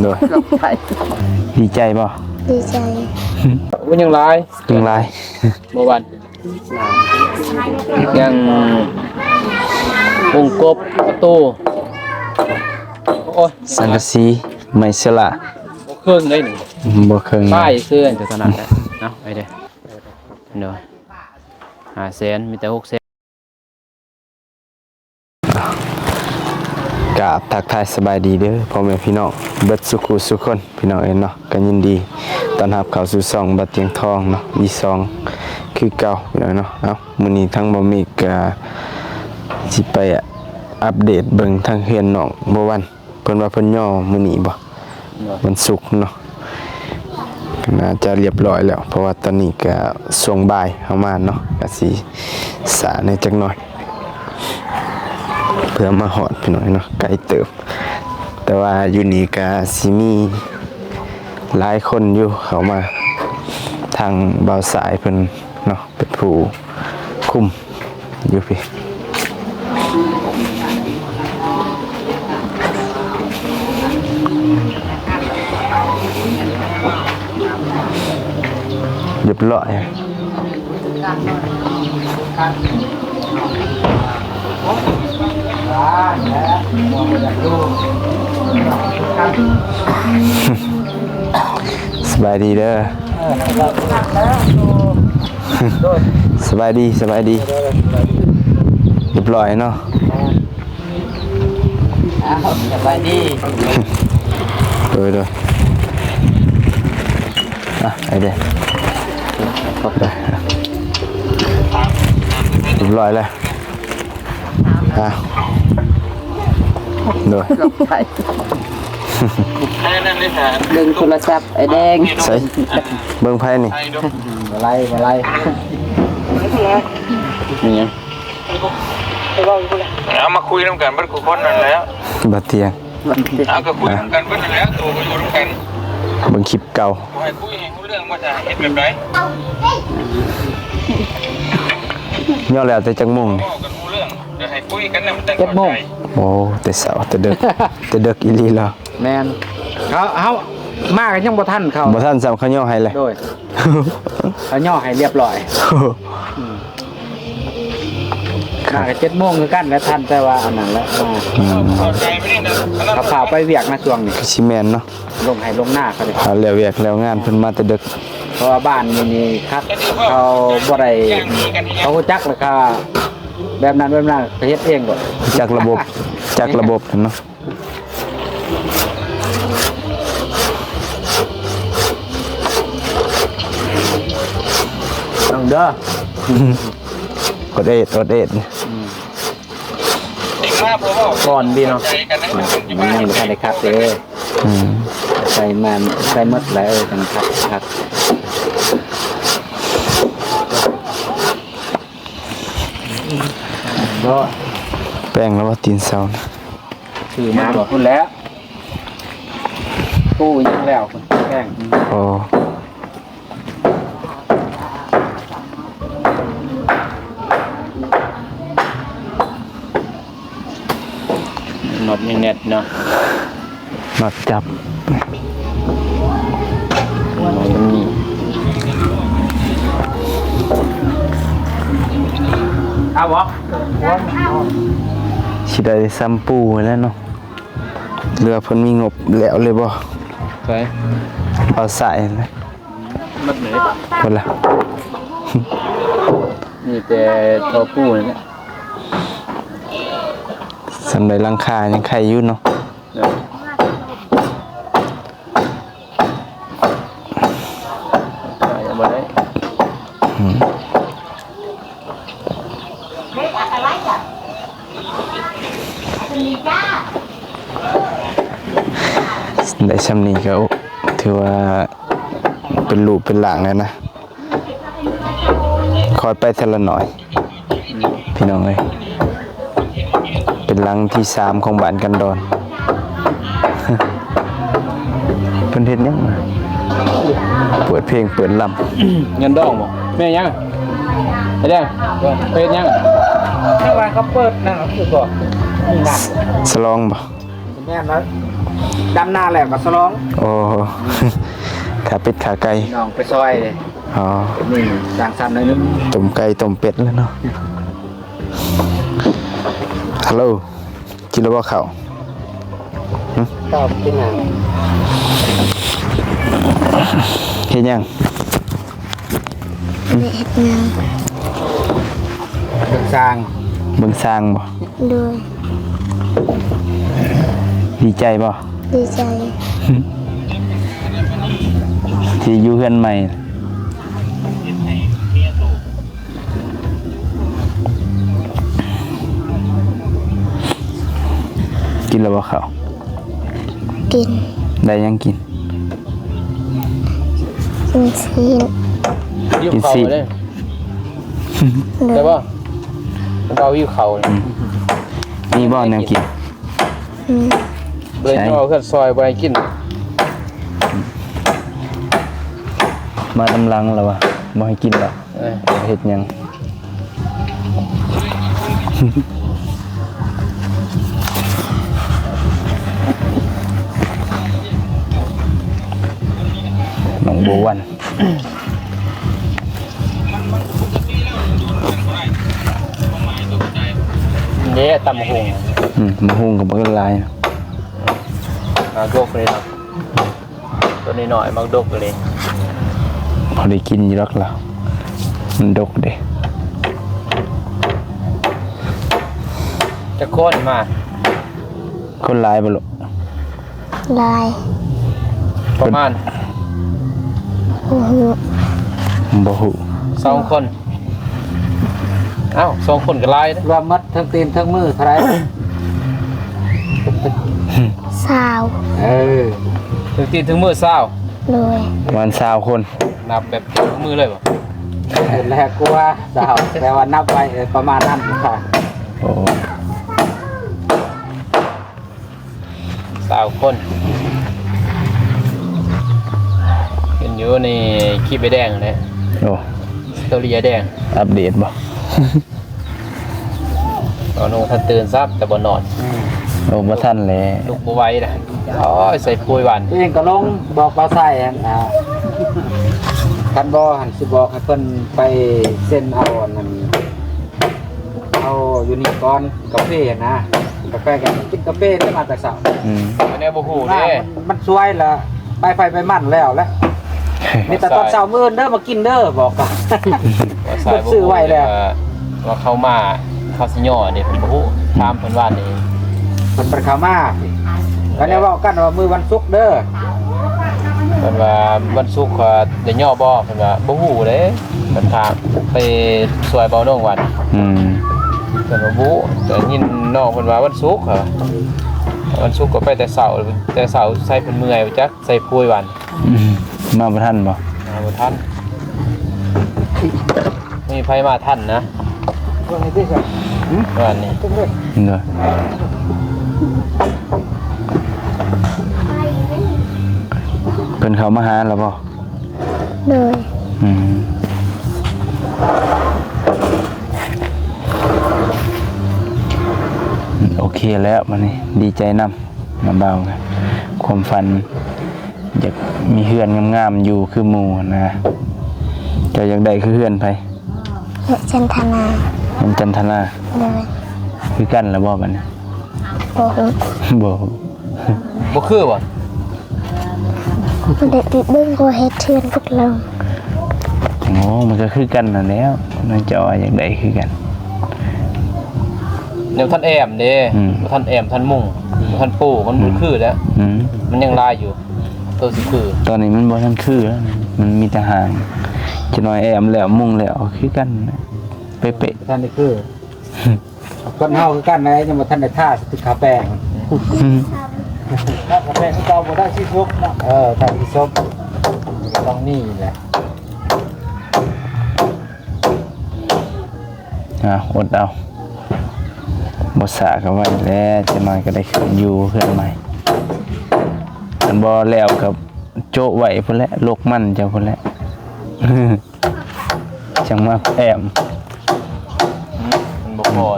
ໂດຍ ດີໃຈບໍ່? ດີໃຈ. ໂອ້ ຍັງຫຼາຍ ຍັງຫຼາຍ ບໍ່ຫວັ່ນ ຍັງວົງກົບ ປະຕູ ໂອ້ຍ ສັງກະສີ ໄມ້ເຊລາ ບໍ່ເຄິ່ງເດ້ນີ້ ບໍ່ເຄິ່ງ ປ້າຍຊື່ ເທົ່ານັ້ນແຫຼະເນາະ ໄປເດີ້ ໂດຍ ຫ້າແສນ ມີແຕ່ຫົກແສນ. ກາບທັກທາຍສະບາຍດີເດີ້ ພໍ່ແມ່ພີ່ນ້ອງເບິດສູ່ຄູ່ສູ່ຄົນ ພີ່ນ້ອງເອີຍເນາະ, ກໍຍິນດີຕ້ອນຮັບເຂົ້າສູ່ຊ່ອງບ່າວຕຽງທອງເນາະ ອີສອງ ຄືເກົ່າ ພີ່ນ້ອງເນາະ. ເອົ້າ ມື້ນີ້ທາງບ່າວເມກກໍຊິໄປອັບເດດເບິ່ງທາງເຮືອນນ້ອງບົວວັນ ເພິ່ນວ່າເພິ່ນຍໍມື້ນີ້ບໍ່? ວັນສຸກເນາະ ກໍໜ້າຈະລຽບຮ້ອຍແລ້ວ ເພາະວ່າຕອນນີ້ກໍຊ່ວງບ່າຍເຮົາມາເນາະ ກໍຊິຊ້າແດ່ຈັກໜ້ອຍ ເພື່ອມາຮອດພີ່ນ້ອງເນາະ ໄກເຕີບ. ແຕ່ວ່າຢູ່ນີ້ກໍຊິມີຫຼາຍຄົນຢູ່ເຂົ້າມາ ທາງບ່າວສາຍເພິ່ນເນາະ ເປັນຜູ້ຄຸມຢູ່ພີ້ ຮຽບຮ້ອຍ. ສະບາຍດີເດີ້ ສະບາຍດີ ສະບາຍດີ ຮຽບຮ້ອຍເນາະ ສະບາຍດີ ໂດຍ ໂດຍ ອ່ະ ໄປເດີ້ ຂອບໃຈ ຮຽບຮ້ອຍແລ້ວ. ອ່ະ ໂດຍ ເບິ່ງໂທລະສັບອ້າຍແດງ ໃສ ເບິ່ງໃຜນີ້ ບໍ່ໄລ່ ບໍ່ໄລ່ ມີຫຍັງ ເອົາມາຄຸຍນຳກັນເບິດຄູ່ຄົນນັ້ນແຫຼະ ບ່າວຕຽງ ເອົາ ກໍຄຸຍນຳກັນເບິດນັ້ນແຫຼະ ໂຕກໍຢູ່ນຳກັນ ເບິ່ງຄລິບເກົ່າ ບໍ່ໃຫ້ຄຸຍໃຫ້ຮູ້ເລື່ອງວ່າຈະເຮັດແບບໃດ ຍໍແລ້ວແຕ່ຈັກໂມງນີ້? ເວົ້າກັນຮູ້ເລື່ອງ ຈະໃຫ້ຄຸຍກັນນະ ມັນຈັ່ງເຂົ້າໃຈ ໂອ້ ແຕ່ເຊົ້າແຕ່ເດິກ ແຕ່ເດິກອີ່ຫຼີລະ ແມ່ນ ເຮົາ ເຮົາມາກໍຍັງບໍ່ທັນເຂົາ ບໍ່ທັນຊ້ຳ ເຂົາຍໍໃຫ້ແລ້ວ ໂດຍ ເຂົາຍໍໃຫ້ລຽບຮ້ອຍ ອືມ ມາກໍເຈັດໂມງຄືກັນແຫຼະ ທັນແຕ່ວ່າອັນນັ້ນແຫຼະ ອືມ ເຂົາພາໄປວຽກນະຊ່ວງນີ້ ຄືຊິແມ່ນເນາະ ລົງໄຮ່ລົງນາເຂົາເດ້ ຖ້າແລ້ວວຽກແລ້ວງານເພິ່ນມາແຕ່ເດິກ ເພາະວ່າບ້ານນີ້ນີ້ຄັກ ເຂົາບໍ່ໄດ້ ເຂົາຮູ້ຈັກແລ້ວກໍແບບນັ້ນແບບນັ້ນ ເຂົາເຮັດເອງໂລດ ຮູ້ຈັກລະບົບ ຈັກລະບົບເນາະ ເບິ່ງເດີ້ ອົດເອດ ອົດເອດ ອືມ ອ່ອນດີເນາະ ມັນຍັງບໍ່ທັນໄດ້ຄັກເດ້ ອືມ ໃສ່ມາ ໃສ່ໝົດແລ້ວຈັ່ງຄັກ ຄັກ ບໍ່ ແປ້ງແລ້ວວ່າຕີນເສົານະ ຄືມັນບໍ່ ພຸ້ນແຫຼະ ປູຍັງແລ້ວພຸ້ນ ແປ້ງ ອໍ. ນັອດມີແນັດເນາະ ນັອດຈັບ ເອົາບໍ່? ຊິໄດ້ຊຳປູແລ້ວເນາະ ຫຼືວ່າເພິ່ນມີງົບແລ້ວເລີຍບໍ່? ໃສ? ເອົາໃສ່ນະ. ໝົດເລີຍ ໝົດລະ ມີແຕ່ທໍ່ປູນີ້ແຫຼະ ສ່ຳໃດຫຼັງຄາຍັງໄຄຢູ່ເນາະ ເອີ ຂາຍຍັງບໍ່ໄດ້ ອືມ. ໄດ້ຊ່ຳນີ້ກໍ ໂອ້ ຖືວ່າເປັນຮູບເປັນຮ່າງແລ້ວນະ ຄ່ອຍໄປເທື່ອລະໜ້ອຍ ພີ່ນ້ອງເອີຍ ເປັນຫຼັງທີສາມຂອງບ້ານກັນດອນ. ເພິ່ນເຮັດຫຍັງ? ເປີດເພງເປີດລຳ ເງິນດອງບໍ່? ແມ່ຫຍັງ? ໄອ້ແດງ ເຮັດຫຍັງ? ຄືວ່າເຂົາເປີດນັ້ນຄືບໍ່? ສະຫຼອງບໍ່? ແມ່ນແລ້ວ ດຳນາແລ້ວກໍສະຫຼອງ. ໂອ້ ຂາເປັດຂາໄກ່ ນ້ອງໄປຊອຍເດ້. ອໍ ນີ້ສ້າງສັນໜ້ອຍໜຶ່ງ ຕົ້ມໄກ່ຕົ້ມເປັດແລ້ວເນາະ. ຮັລໂຫຼ ກິນແລ້ວບໍ່ເຂົ້າ? ຫຶ? ເຂົ້າກິນຫຍັງ? ເຮັດຫຍັງ? ບໍ່ໄດ້ເຮັດຫຍັງ. ເບິ່ງຊ້າງ. ເບິ່ງຊ້າງບໍ່? ໂດຍ. ດີໃຈບໍ່? ດີໃຈ. ທີ່ຢູ່ເຮືອນໃໝ່. ກິນແລ້ວບໍ່ເຂົ້າ? ກິນ. ໄດ້ຫຍັງກິນ? ກິນຊີ້ນ. ຫິວເຂົ້າເດ້. ໂດຍ. ແຕ່ວ່າເຮົາຫິວເຂົ້າ. ອືມ. ມີບໍ່ແນວກິນ? ອືມ. ເລີຍເອົາເຮືອນຊອຍບໍ່ໃຫ້ກິນ. ມານຳຫຼັງແລ້ວວ່າບໍ່ໃຫ້ກິນແລ້ວ. ເອີ ເຮັດຫຍັງ? ນ້ອງບົວວັນ. ເດ້ ຕຳບັກຫຸ່ງ. ອືມ ບັກຫຸ່ງກໍບໍ່ຫຼາຍ. ມາໂກກເລີຍເນາະ. ຕົວນ້ອຍໆ ມັກດົກເລີຍ. ພໍໄດ້ກິນຢູ່ດອກລະ ມັນດົກເດ້. ຈັກຄົນມາ? ຄົນຫຼາຍບໍ່ລູກ? ຫຼາຍ. ປະມານ? ບໍ່ຮູ້. ບໍ່ຮູ້. ສອງຄົນ. ອ້າວ ສອງຄົນກໍຫຼາຍເດ້. ລວມໝົດທັງຕີນທັງມືເທົ່າໃດ? ຊາວ. ເອີ ທັງຕີນທັງມືຊາວ. ໂດຍ. ປະມານຊາວຄົນ. ນັບແບບຕີນມືເລີຍບໍ່? ແລກກວ່າຊາວ ແຕ່ວ່ານັບໄວ້ ເອີ ປະມານນັ້ນ. ໂອ້ ຊາວຄົນ. ເຫັນຢູ່ໃນຄລິບອ້າຍແດງເດ້. ໂອ້ ສະຕໍຣີອ້າຍແດງ. ອັບເດດບໍ່? ຕອນນີ້ທັນຕື່ນຊ້ຳ ແຕ່ບໍ່ນອນ. ອືມ. ໂອ້ ບໍ່ທັນແຫຼະ ລຸກບໍ່ໄຫວນະ. ໂອ້ຍ ໃສ່ປຸຍຫວານ. ຕົວເອງກໍລົງບອກບ່າວໄຊຫັ້ນນະ ຄັນບໍ່ຫັ້ນຊິບອກໃຫ້ເພິ່ນໄປເຊັນເອົາອັນນັ້ນ ເອົາຢູ່ນີ້ກ່ອນ ກາເຟຫັ້ນນະ. ກາແຟກໍກິນກາເຟໄດ້ມາແຕ່ເຊົ້າ. ອືມ. ອັນນີ້ບໍ່ຮູ້ເດ້ ມັນ ມັນສວຍລະ ໄປໃຜໄປມັນແລ້ວແຫຼະ. ມີແຕ່ຕອນເຊົ້າມື້ອື່ນເດີມາກິນເດີ ບອກກໍຊື້ໄວ້ແລ້ວ ວ່າເຂົາມາ ເຂົາຊິຍໍນີ້ ເພິ່ນບໍ່ຮູ້. ຖາມເພິ່ນວ່ານີ້ ເພິ່ນບໍ່ໄດ້ເຂົ້າມາ. ກໍໄດ້ເວົ້າກັນວ່າມື້ວັນສຸກເດີ ເພິ່ນວ່າວັນສຸກກໍໄດ້ຍໍບໍ່? ເພິ່ນວ່າບໍ່ຮູ້ເດ້ ເພິ່ນຖາມໄປຊ່ວຍເບົາໜົງວັນ. ອືມ. ເພິ່ນວ່າບໍ່ຮູ້ ແຕ່ຍິນນ້ອງເພິ່ນວ່າວັນສຸກ ເຂົາວ່າ ວັນສຸກກໍໄປແຕ່ເຊົ້າ ແຕ່ເຊົ້າໃສ່ເພິ່ນເມື່ອຍບໍ່ຈັກ ໃສ່ປຸຍຫວານ. ອືມ. ມາບໍ່ທັນບໍ່? ມາບໍ່ທັນ. ມີໃຜມາທັນນະ ເບິ່ງນີ້ຕິ ຫຶ? ວ່ານີ້ ໂດຍ. ເພິ່ນເຂົ້າມາຫາແລ້ວບໍ່? ໂດຍ. ອືມ. ໂອເຄແລ້ວ ບັດນີ້ດີໃຈນຳ ນ້າບ່າວ. ຄວາມຝັນຢາກມີເຮືອນງາມໆຢູ່ຄືໝູ່ຫັ້ນນະ. ເຈົ້າຢາກໄດ້ຄືເຮືອນໃຜ? ເຮືອນຈັນທະນາ. ເຮືອນຈັນທະນາ. ໂດຍ. ຄືກັນລະບໍ່ບັດນີ້? ບໍ່ຮູ້. ບໍ່ຮູ້. ບໍ່ຄືບໍ່? ບໍ່ໄດ້ໄປເບິ່ງ ບໍ່ເຮັດເຮືອນພວກລາວ. ໂອ້ ມັນກໍຄືກັນນັ້ນແຫຼະ ນ້ອງເຈົ້າວ່າຢາກໄດ້ຄືກັນ. ຍັງບໍ່ທັນແອ້ມເດ້. ອືມ. ບໍ່ທັນແອ້ມ ທັນມຸງ ບໍ່ທັນປູ ມັນບໍ່ຄືແລ້ວ. ອືມ. ມັນຍັງຫຼາຍຢູ່ ໂຕຊິຄື. ຕອນນີ້ມັນບໍ່ທັນຄືແລ້ວ ມັນມີແຕ່ຫາງ. ຈັກໜ້ອຍແອ້ມແລ້ວ ມຸງແລ້ວ ຄືກັນເປະໆ. ບໍ່ທັນໄດ້ຄື. ຄົນເຮົາຄືກັນແຫຼະ ຍັງບໍ່ທັນໄດ້ທາສະຕິກຂາແປງ. ອືມ. ທາສະແປງຄືເກົ່າບໍ່ໄດ້ສີສົບເນາະ. ເອີ ທາສີສົບກໍຕ້ອງມີແຫຼະ. ອ່າ ອົດເອົາ ບໍ່ສາກໍໄວ້ແຫຼະ ຈັກໜ້ອຍກໍໄດ້ຂຶ້ນຢູ່ເຮືອນໃໝ່. ຄັນບໍ່ແລ້ວກໍໂຈະໄວ້ພຸ້ນແຫຼະ ລົກມັນເຈົ້າພຸ້ນແຫຼະ. ຈັ່ງມາແອ້ມ. ອືມ ມັນບໍ່ພໍ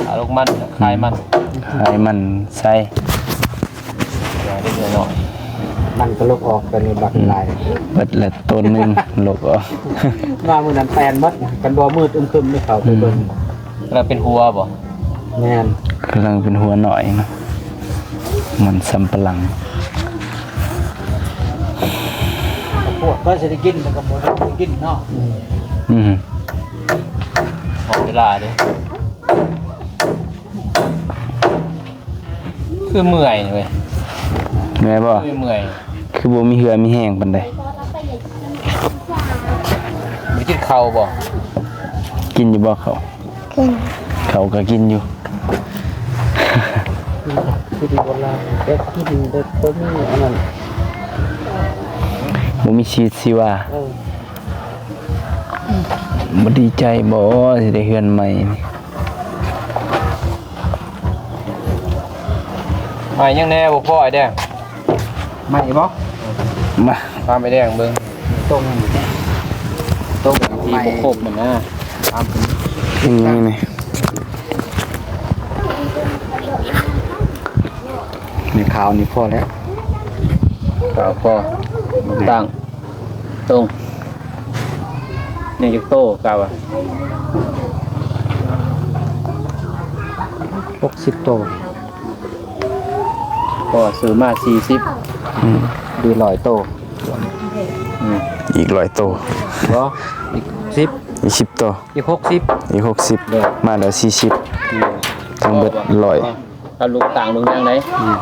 ອາລົກມັນຂາຍມັນ. ໃຫ້ມັນໃສ່ ເລັກນ້ອຍ ມັນກໍລົກອອກໄປໃນບັກຫຼາຍ ເບິດລະໂຕໜຶ່ງ ລົກອອກ ມາມື້ນັ້ນແປນໝົດ ຄັນບໍ່ມືດອຶມຄຶມນີ້ ເຂົ້າໄປເບິ່ງ ອືມ ກຳລັງເປັນຫົວບໍ່? ແມ່ນ ກຳລັງເປັນຫົວໜ້ອຍເນາະ ມັນສຳປະຫຼັງ ພວກກໍຊິໄດ້ກິນ ແລ້ວກໍບໍ່ໄດ້ກິນເນາະ ອືມ ອືມ ຮອດເວລາເດ້. ຄືເມື່ອຍເວີຍ ເມື່ອຍບໍ່? ຄືເມື່ອຍ ຄືບໍ່ມີເຫື່ອມີແຮງປານໃດ ໄດ້ກິນເຂົ້າບໍ່? ກິນຢູ່ບໍ່ເຂົ້າ? ກິນ ເຂົ້າກໍກິນຢູ່ ຄືດີບໍ່ລາວ ແບບກິນແບບບໍ່ມີອັນນັ້ນ ບໍ່ມີຊີວິດຊີວາ ເອີ ບໍ່ດີໃຈບໍ່ ຊິໄດ້ເຮືອນໃໝ່? ໃໝ່ຍັງແດ່ບໍ່ພໍ້ ອ້າຍແດງ ໃໝ່ບໍ່? ມາ ຕາມອ້າຍແດງເບິ່ງ ຕົງ ຕົງທີ່ບໍ່ຄົບມັນນະ ຕາມເປັນ ເປັນຫຍັງນີ້? ນີ້ ນີ້ຂາວນີ້ພໍແລ້ວ ຂາວພໍ ຕັ້ງ ຕົງ ຍັງຈັກໂຕ ກະວ່າ ຫົກສິບໂຕ ເພາະວ່າຊື້ມາສີ່ສິບ ອືມ ດີຮ້ອຍໂຕ ອືມ ອີກຮ້ອຍໂຕ ບໍ່ ອີກສິບ ອີກສິບໂຕ ອີກຫົກສິບ ອີກຫົກສິບ ເດີ ມາແລ້ວສີ່ສິບ ອືມ ທັງເບິດຮ້ອຍ ເອົາລູກຕ່າງລູກຫຍັງໄດ໋ ອືມ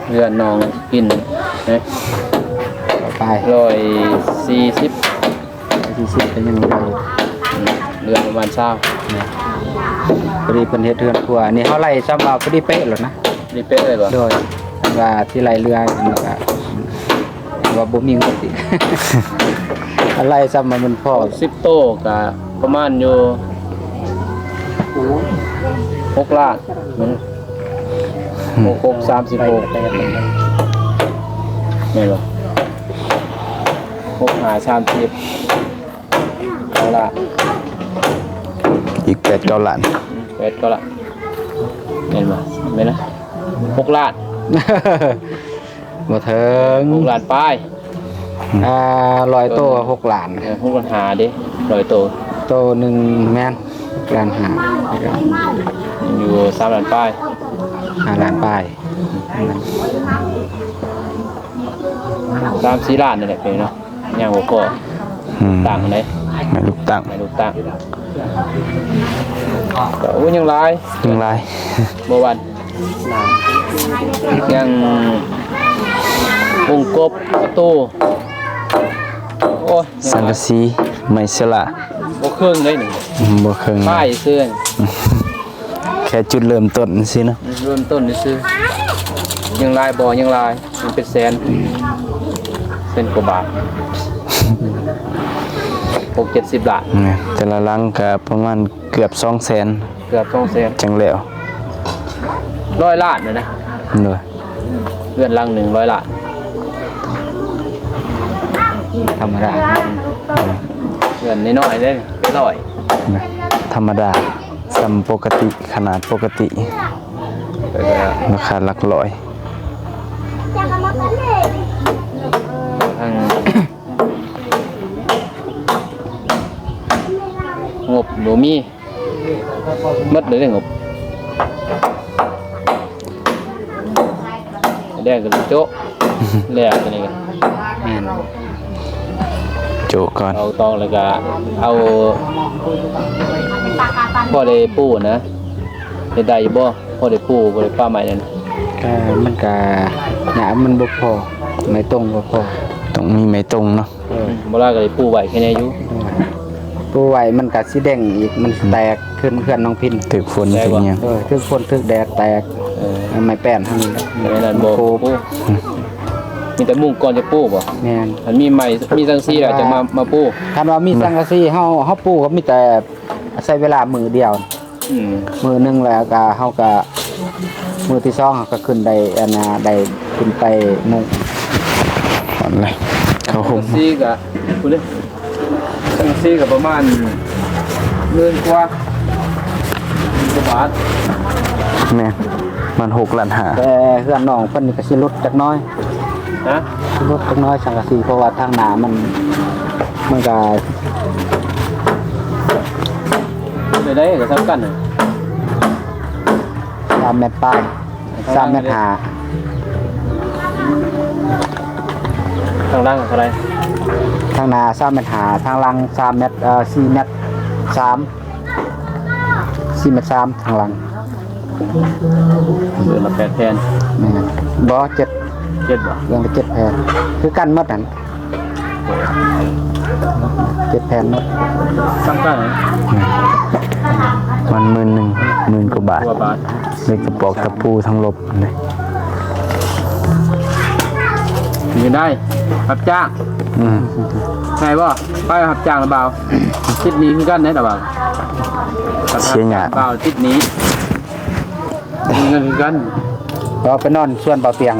ເຮືອນນ້ອງກິນນະ ໄປ ຮ້ອຍສີ່ສິບ ສີ່ສິບກໍຍັງໄດ້ຢູ່ ອືມ ເດືອນປະມານຊາວ ພໍດີເພິ່ນເຮັດເຮືອນຄົວ ອັນນີ້ເຮົາໄລ່ຊ້ຳວ່າພໍດີເປະໂລດນະ ພໍດີເປະເລີຍບໍ່? ໂດຍ ວ່າຊິໄລ່ເຮືອ ອັນນີ້ກໍ ວ່າບໍ່ມີງົບອີກ ອາໄລຊ້ຳວ່າມັນພໍ ຫົກສິບໂຕກະປະມານຢູ່ຫົກລ້ານ ຫົກຫົກ ສາມສິບຫົກ ແມ່ນບໍ່? ຫົກຫ້າ ສາມສິບ ເກົ້າລ້ານ ອີກແປດເກົ້າລ້ານ ແປດເກົ້າລ້ານ ແມ່ນບໍ່? ແມ່ນນະ ຫົກລ້ານ ບໍ່ເຖິງ ຫົກລ້ານປາຍ ອ່າ ຮ້ອຍໂຕຫົກລ້ານ ເອີ ຫົກລ້ານຫ້າເດ້ ຮ້ອຍໂຕ ໂຕໜຶ່ງແມ່ນຫົກລ້ານຫ້າ ຢູ່ສາມລ້ານປາຍ ຫ້າລ້ານປາຍ ສາມສີ່ລ້ານນີ້ແຫຼະເນາະ ຍັງບໍ່ພໍ ອືມ ຕ່າງໃດ ໄມ້ລູກຕັ້ງ ໄມ້ລູກຕັ້ງ ກໍ ໂອ້ ຍັງຫຼາຍ ຍັງຫຼາຍ ບໍ່ວັນ ຍັງວົງກົບ ປະຕູ ໂອ້ຍ ສັງກະສີ ໄມ້ສະຫຼາ ບໍ່ເຄິ່ງເດ້ນີ້ ອືມ ບໍ່ເຄິ່ງ ປ້າຍຊື່ ແຄ່ຈຸດເລີ່ມຕົ້ນຊື່ເນາະ ເລີ່ມຕົ້ນຊື່ ຍັງຫຼາຍບໍ່? ຍັງຫຼາຍ ມັນເປັນແສນ ແສນກວ່າບາດ ຫົກເຈັດສິບລ້ານ ແມ່ນ ແຕ່ລະຫຼັງກະປະມານເກືອບສອງແສນ ເກືອບສອງແສນ ຈັ່ງແລ້ວ ຮ້ອຍລ້ານນະ ໂດຍ ເຮືອນຫຼັງໜຶ່ງຮ້ອຍລ້ານ ທຳມະດາ ເຮືອນນ້ອຍໆເດ້ ເປັນຮ້ອຍ ທຳມະດາ ສ່ຳປົກກະຕິ ຂະໜາດປົກກະຕິ ແລ້ວກໍລາຄາຫຼັກຮ້ອຍ ທັງງົບບໍ່ມີ ໝົດເລີຍເດ້ງົບ ແດງກໍໂຈະ ແລ້ວຕົວນີ້ກໍ ແມ່ນ ໂຈະກ່ອນ ເອົາຕອງ ແລ້ວກໍເອົາ ພໍໄດ້ປູນະ ເຮັດໄດ້ຢູ່ບໍ່? ພໍໄດ້ປູ ພໍໄດ້ປະໄມ້ນັ້ນ ກໍມັນກໍຍາກ ມັນບໍ່ພໍ ໄມ້ຕົງບໍ່ພໍ ຕ້ອງມີໄມ້ຕົງເນາະ ເອີ ບໍ່ລາກໍໄດ້ປູໄວ້ແຄ່ນີ້ຢູ່ ເອີ ປູໄວ້ມັນກໍຊິແດງອີກ ມັນ ອືມ ແຕກ ຂຶ້ນເຮືອນນ້ອງພິນ ຖືກຝົນ ແຕກ ຖືກຫຍັງ ເອີ ຖືກຝົນຖືກແດດແຕກ ເອີ ໄມ້ແປ້ນຫັ້ນ ໄມ້ນັ້ນບໍ່ ມັນໂຄບ ປູ ອືມ ມີແຕ່ມຸງກ່ອນຈະປູບໍ່? ແມ່ນ ຄັນມີໄມ້ ມີສັງກະສີແລ້ວຈັ່ງມາ ມາປູ ຄັນວ່າມີ ອືມ ສັງກະສີ ເຮົາ ເຮົາປູກໍມີແຕ່ໃຊ້ເວລາມື້ດຽວ ອືມ ມື້ໜຶ່ງແລ້ວກໍ ເຮົາກໍ ມື້ທີສອງເຮົາກໍຂຶ້ນໄດ້ ອັນນ່າ ໄດ້ຂຶ້ນໄປມຸງ ອັນນີ້ ເຂົ້າໂຮມ ສີ່ກໍ ພຸ້ນເດ້ ສີ່ກໍປະມານໝື່ນກວ່າ ຈະ ບາດ ແມ່ນ ມັນຫົກລ້ານຫ້າ ແຕ່ເຮືອນນ້ອງເພິ່ນນີ້ກໍຊິຫຼຸດຈັກໜ້ອຍ ຮະ ຊິຫຼຸດຈັກໜ້ອຍສັງກະສີ ເພາະວ່າທາງໜ້າມັນ ມັນກໍ ໄດ້ ໄດ້ ກໍສ່ຳກັນ ສາມແມັດປາຍ ສາມແມັດຫ້າ ທາງຫຼັງເທົ່າໃດ? ທາງໜ້າສາມແມັດຫ້າ ທາງຫຼັງສາມແມັດ ເອີ ສີ່ແມັດສາມ ສີ່ແມັດສາມ ທາງຫຼັງ ເດືອນລະແປດແຜ່ນ ແມ່ນ ບໍ່ ເຈັດ ເຈັດບໍ່? ເດືອນລະເຈັດແຜ່ນ ຄືກັນໝົດຫັ້ນ ເຈັດແຜ່ນໝົດ ສ່ຳກັນ ມັນໝື່ນໜຶ່ງ ໝື່ນກວ່າບາດ ກວ່າບາດ ເຫຼັກຕະປອກຕະປູທັງລົບເລີຍ ຢູ່ໄດ້ ຮັບຈ້າງ ອືມ ໄດ້ບໍ່? ໄປຮັບຈ້າງລະບ່າວ ຕິດໜີ້ຄືກັນເດ້ລະບ່າວ ເສຍຫຍ້າ ບ່າວຕິດໜີ້ ມີເງິນຄືກັນ ກໍໄປນອນສວນເບົາຕຽງ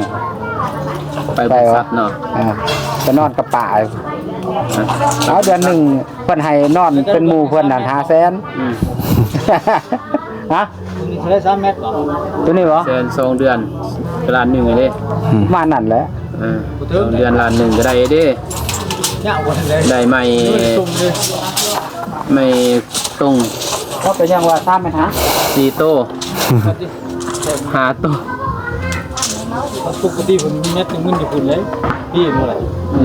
ໄປບໍລິສັດເນາະ ອ່າ ໄປນອນກັບປ້າ ເອົາ ເດືອນໜຶ່ງເພິ່ນໃຫ້ນອນເປັນໝູ່ເພິ່ນນັ້ນຫ້າແສນ ອືມ ຮະ ເທົ່າໃດ ສາມແມັດບໍ່? ໂຕນີ້ບໍ່? ແສນ ສອງເດືອນ ກະລ້ານໜຶ່ງເດ້ ອືມ ປະມານນັ້ນແຫຼະ ເອີ ສອງເດືອນລ້ານໜຶ່ງກໍໄດ້ເດ້ ໄດ້ໄມ້ ໄມ້ຕົງ ເຂົາເປັນຫຍັງວ່າ ສາມແມັດຫາ ສີ່ໂຕ ຫ້າໂຕ ປົກກະຕິເພິ່ນແມັດໜຶ່ງໝື່ນຢູ່ພຸ້ນເດ້ ພີ່ບໍ່ໄດ້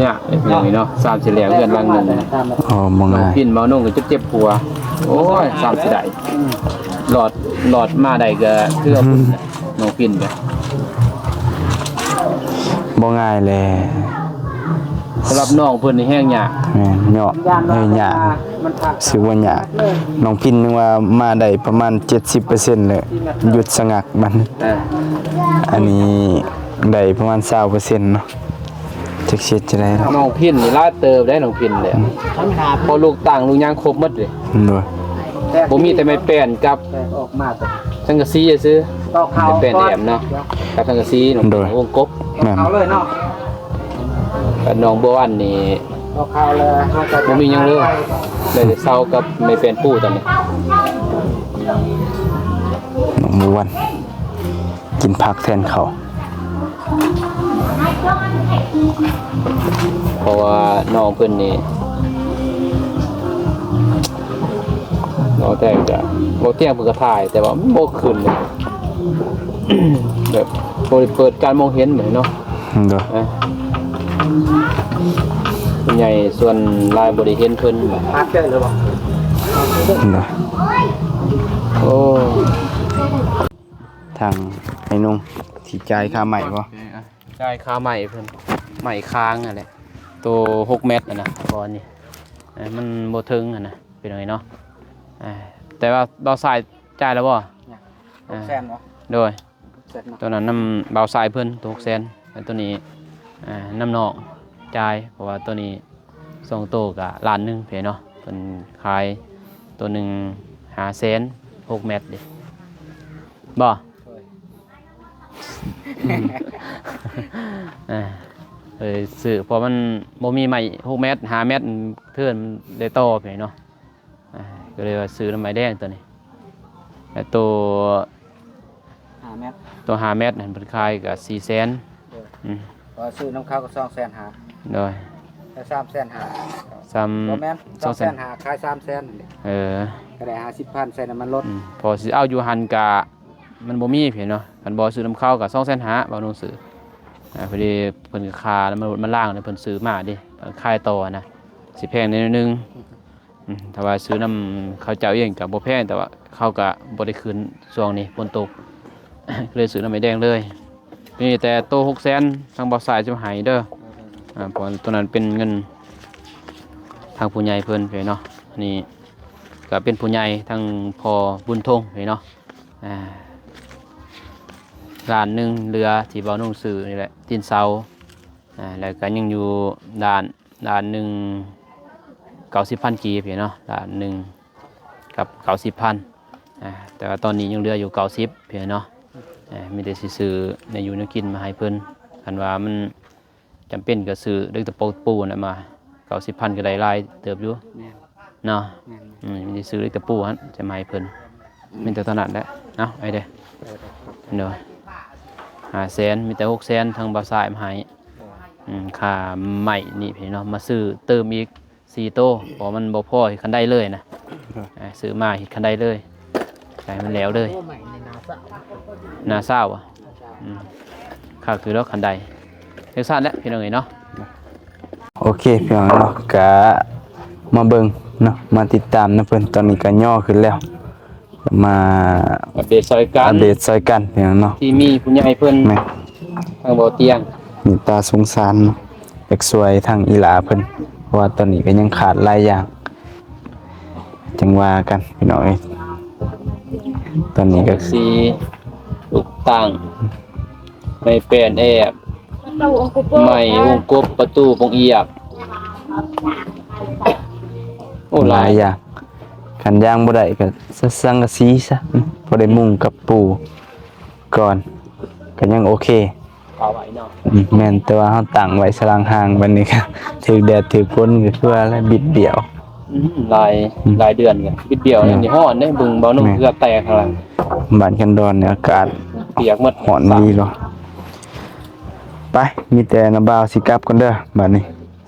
ຍາກເດ້ ເນາະ ສາມຊິແລ້ວເຮືອນຫຼັງໜຶ່ງ ໂອ້ ບໍ່ງ່າຍ ກິນເມົານົງກໍເຈັບຫົວ ໂອ້ຍ ສາມຊິໄດ້ ອືມ ລອດ ລອດມາໄດ້ກໍເກືອບ ອືມ ນ້ອງປິນກໍບໍ່ງ່າຍແຫຼະ ສຳລັບນ້ອງເພິ່ນນີ້ແຮງຍາກ ແມ່ນເນາະ ເອີຍ ຍາກ ຖືວ່າຍາກ ນ້ອງປິນຍັງວ່າມາໄດ້ປະມານເຈັດສິບເປີເຊັນແລ້ວ ຢຸດສະງັກມັນ ເອີ ອັນນີ້ໄດ້ປະມານຊາວເປີເຊັນເນາະ ຈັກຊິເຮັດຈັ່ງໃດລະ ນ້ອງພິນນີ້ຫຼາຍເຕີບໄດ໋ ນ້ອງພິນເດ້ ອືມ ເພາະລູກຕັ້ງລູກຫຍັງຄົບໝົດເດ້ ໂດຍ ບໍ່ມີແຕ່ໄມ້ແປ້ນກັບ ແຕ່ອອກມາແຕ່ ສັງກະສີຊື່ ຕອກເຂົ້າ ໄມ້ແປ້ນແອ້ມເນາະ ກັບສັງກະສີ ໂດຍ ວົງກົບ ແມ່ນ ເຂົ້າເລີຍເນາະ ກັບໜອງບົວວັນນີ້ ຕອກເຂົ້າແລ້ວ ເຮົາກໍບໍ່ມີຫຍັງເລີຍ ໄດ້ແຕ່ເຊົາກັບໄມ້ແປ້ນປູຕອນນີ້ ໜອງບົວວັນ ກິນຜັກແທນເຂົ້າ ເພາະວ່ານ້ອງເພິ່ນນີ້ ເວົ້າແທ້ກໍ ເວົ້າແທ້ເພິ່ນກໍຖ່າຍ ແຕ່ວ່າມັນບໍ່ຂຶ້ນເລີຍ ແບບບໍ່ໄດ້ເປີດການມອງເຫັນແບບເນາະ ໂດຍ ເອີ ສ່ວນໃຫຍ່ສ່ວນຫຼາຍບໍ່ໄດ້ເຫັນເພິ່ນ ໂດຍ ໂອ້ ທາງໄອ້ນຸ່ງຊິຈ່າຍຄ່າໄມ້ບໍ່? ຈ່າຍຄ່າໄມ້ເພິ່ນ ໄມ້ຄ້າງຫັ້ນແຫຼະ ໂຕຫົກແມັດຫັ້ນນະ ກ່ອນນີ້ ເອີ ມັນບໍ່ເຖິງຫັ້ນນະ ພີ່ນ້ອງເນາະ ເອີ ແຕ່ວ່າບ່າວຊາຍຈ່າຍແລ້ວບໍ່? ຍັງ ຫົກແສນບໍ່? ໂດຍ ຫົກແສນເນາະ ໂຕນັ້ນນຳບ່າວຊາຍເພິ່ນ ໂຕຫົກແສນ ແລ້ວໂຕນີ້ ເອີ ນຳນ້ອງຈ່າຍ ເພາະວ່າໂຕນີ້ ສອງໂຕກະລ້ານໜຶ່ງເພເນາະ ເພິ່ນຂາຍໂຕໜຶ່ງຫ້າແສນ ຫົກແມັດເດ້ ບໍ່? ໂດຍ ເອີ ເອີ ຊື້ ເພາະມັນບໍ່ມີໄມ້ຫົກແມັດ ຫ້າແມັດ ເທື່ອໄດ້ຕໍ່ເພເນາະ ອ່າ ກໍເລີຍວ່າຊື້ນຳອ້າຍແດງໂຕນີ້ ແລ້ວໂຕຫ້າແມັດ ໂຕຫ້າແມັດຫັ້ນເພິ່ນຂາຍກໍສີ່ແສນ ໂດຍ ອືມ ເພາະວ່າຊື້ນຳເຂົາກໍສອງແສນຫ້າ ໂດຍ ແລ້ວສາມແສນຫ້າ ຊ້ຳ ບໍ່ແມ່ນ ສອງແສນ ສອງແສນຫ້າ ຂາຍສາມແສນຫັ້ນເດ້ ເອີ ກໍໄດ້ຫ້າສິບພັນໃສ່ນ້ຳມັນລົດ ອືມ ເພາະຊິເອົາຢູ່ຫັ້ນກະມັນບໍ່ມີເພເນາະ ຄັນບໍ່ຊື້ນຳເຂົາກໍສອງແສນຫ້າ ເວົ້າໜັງສື ອ່າ ພໍດີເພິ່ນກໍຄ່ານ້ຳມັນລົດມາລ້າງ ແລ້ວເພິ່ນຊື້ມາເດ້ ເພິ່ນຂາຍຕໍ່ນະ ຊິແພງແດ່ໜ້ອຍໜຶ່ງ. ອືມ ຖ້າວ່າຊື້ນຳເຂົາເຈົ້າເອງກໍບໍ່ແພງ ແຕ່ວ່າເຂົາກໍບໍ່ໄດ້ຂຶ້ນຊ່ວງນີ້ຝົນຕົກ ກໍເລີຍຊື້ນຳອ້າຍແດງເລີຍ. ມີແຕ່ໂຕຫົກແສນ ທາງບ່າວຊາຍຈະໃຫ້ເດີ ອ່າ ເພາະວ່າໂຕນັ້ນເປັນເງິນທາງຜູ້ໃຫຍ່ເພິ່ນເນາະ. ອັນນີ້ກໍເປັນຜູ້ໃຫຍ່ທາງພໍ່ບຸນທົງເນາະ ອ່າ ລ້ານໜຶ່ງເຫຼືອທີ່ບ່າວນຸ່ງຊື້ນີ້ແຫຼະ ຕີນເສົາ ອ່າ ແລ້ວກໍຍັງຢູ່ດ້ານ ດ້ານໜຶ່ງ ເກົ້າສິບພັນກີບເນາະ ດ້ານໜຶ່ງກັບເກົ້າສິບພັນ ອ່າ ແຕ່ວ່າຕອນນີ້ຍັງເຫຼືອຢູ່ເກົ້າສິບເນາະ ເອີ ມີແຕ່ຊິຊື້ແນວຢູ່ແນວກິນມາໃຫ້ເພິ່ນ ຄັນວ່າມັນຈຳເປັນກໍຊື້ເຫຼັກຕະປູນັ້ນມາ ເກົ້າສິບພັນກໍໄດ້ຫຼາຍເຕີບຢູ່ ແມ່ນ ເນາະ ແມ່ນ ອືມ ມີແຕ່ຊື້ເຫຼັກຕະປູຫັ້ນຈະມາໃຫ້ເພິ່ນ ມີແຕ່ເທົ່ານັ້ນແຫຼະ. ເອົາ ໄອ້ເດ້ ໂດຍ ຫ້າແສນ ມີແຕ່ຫົກແສນ ທາງບ່າວຊາຍມາໃຫ້. ອືມ ຄ່າໄມ້ນີ້ພີ່ນ້ອງເນາະ ມາຊື້ເຕີມອີກສີ່ໂຕ ເພາະມັນບໍ່ພໍເຮັດຄັນໄດເລີຍນະ. ໂດຍ ເອີ ຊື້ມາເຮັດຄັນໄດເລີຍ ໃຫ້ມັນແລ້ວເລີຍ. ໂອ້ ໄມ້ນີ້ໜ້າຊາວ ໜ້າຊາວ ອືມ ຄັກຢູ່ດອກຄັນໄດ. ຈັ່ງຊັ້ນແຫຼະພີ່ນ້ອງເອີຍເນາະ. ໂອເຄພີ່ນ້ອງເນາະ ກະມາເບິ່ງເນາະ ມາຕິດຕາມນຳເພິ່ນ. ຕອນນີ້ກະຍໍຂຶ້ນແລ້ວ ມາອັບເດດຊ່ອຍກັນ ອັບເດດຊ່ອຍກັນພີ່ນ້ອງເນາະ ທີ່ມີຜູ້ໃຫຍ່ເພິ່ນ ແມ່ນ ທາງບໍ່ຕຽງ ເມດຕາສົງສານເນາະ ຢາກຊ່ວຍທາງອີ່ຫຼ້າເພິ່ນ ເພາະວ່າຕອນນີ້ກະຍັງຂາດຫຼາຍຢ່າງ. ຈັ່ງວ່າກັນພີ່ນ້ອງເອີຍ ຕອນນີ້ກະ ສັງກະສີ ລູກຕັ່ງ ໄມ້ແປ້ນແອບ ໄມ້ວົງກົບ ປະຕູ ໂປ່ງອຽກ ໂອ້ ຫຼາຍ ຫຼາຍຢ່າງ. ຄັນຢາງບໍ່ໄດ້ກະ ສະ ສັງກະສີຊະ ພໍໄດ້ມຸງກັບປູ່ກ່ອນ ກະຍັງໂອເຄ. ເອົາໄວ້ເນາະ ອືມ ແມ່ນ ແຕ່ວ່າເຮົາຕັ້ງໄວ້ສະຫຼັງຫ້າງ ບັດນີ້ກະຖືກແດດຖືກຝົນກະຄືວ່າແຫຼະ ບິດບ້ຽວ. ອືມ ຫຼາຍ ອືມ ຫຼາຍເດືອນແລ້ວ ບິດບ້ຽວ. ແມ່ນ ຍັງຊິຮ້ອນເດ້ ເບິ່ງເບົາໜຸ່ມ ແມ່ນ ເຫື່ອແຕກຂ້າງຫຼັງ ບ້ານແຄນດອນນີ້ອາກາດ ປຽກໝົດ ຮ້ອນອີ່ຫຼີເນາະ. ໄປ ມີແຕ່ນ້າບ່າວຊິກັບກ່ອນເດີ ບາດນີ້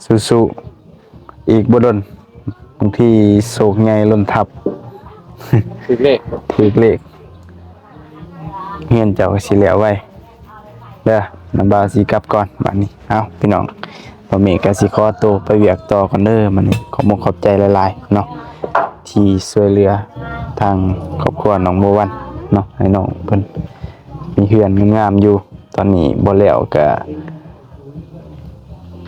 ສູ້ໆ ອີກບໍ່ດົນ ບາງທີໂຊກໃຫຍ່ລົ້ນທັບ ຖືກເລກ ຖືກເລກ ຮຽນເຈົ້າກະຊິແລ້ວໄວເດີ. ນ້າບ່າວຊິກັບກ່ອນບາດນີ້. ເອົາ ພີ່ນ້ອງ ບ່າວເມກກະຊິຂໍໂຕໄປວຽກຕໍ່ກ່ອນເດີ. ບາດນີ້ ຂອບມຸກຂອບໃຈຫຼາຍໆເນາະ ທີ່ຊ່ວຍເຫຼືອທາງຄອບຄົວນ້ອງບົວວັນເນາະ ໃຫ້ນ້ອງເພິ່ນມີເຮືອນງາມໆຢູ່. ຕອນນີ້ບໍ່ແລ້ວກະ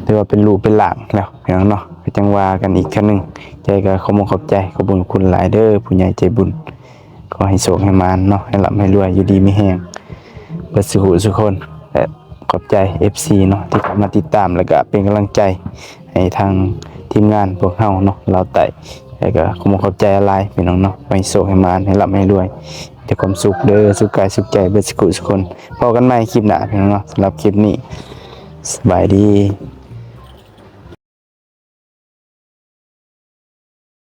ຖືວ່າເປັນຮູບເປັນຮ່າງແລ້ວພີ່ນ້ອງເນາະ ກະຈັ່ງວ່າກັນອີກເທື່ອໜຶ່ງ. ຈັ່ງໃດກະຂອບມຸກຂອບໃຈ ຂອບຄຸນຂອບຄຸນຫຼາຍເດີ ຜູ້ໃຫຍ່ໃຈບຸນ. ຂໍໃຫ້ໂຊກໃຫ້ໝານເນາະ ໃຫ້ລ່ຳໃຫ້ລວຍ ຢູ່ດີມີແຮງເບິດສູ່ຜູ້ສູ່ຄົນ ແລະ ຂອບໃຈ ເອັຟຊີ ເນາະ ທີ່ເຂົ້າມາຕິດຕາມ ແລະ ກະເປັນກຳລັງໃຈໃຫ້ທາງທີມງານພວກເຮົາເນາະ ລາວໃຕ້. ແລະ ກະຂອບມຸກຂອບໃຈຫຼາຍພີ່ນ້ອງເນາະ ຂໍໃຫ້ໂຊກໃຫ້ໝານ ໃຫ້ລ່ຳໃຫ້ລວຍ ແຕ່ຄວາມສຸກເດີ ສຸກກາຍສຸກໃຈເບິດສູ່ຜູ້ສູ່ຄົນ. ພໍ້ກັນໃໝ່ຄລິບໜ້າພີ່ນ້ອງເນາະ ສຳລັບຄລິບນີ້ ສະບາຍດີ.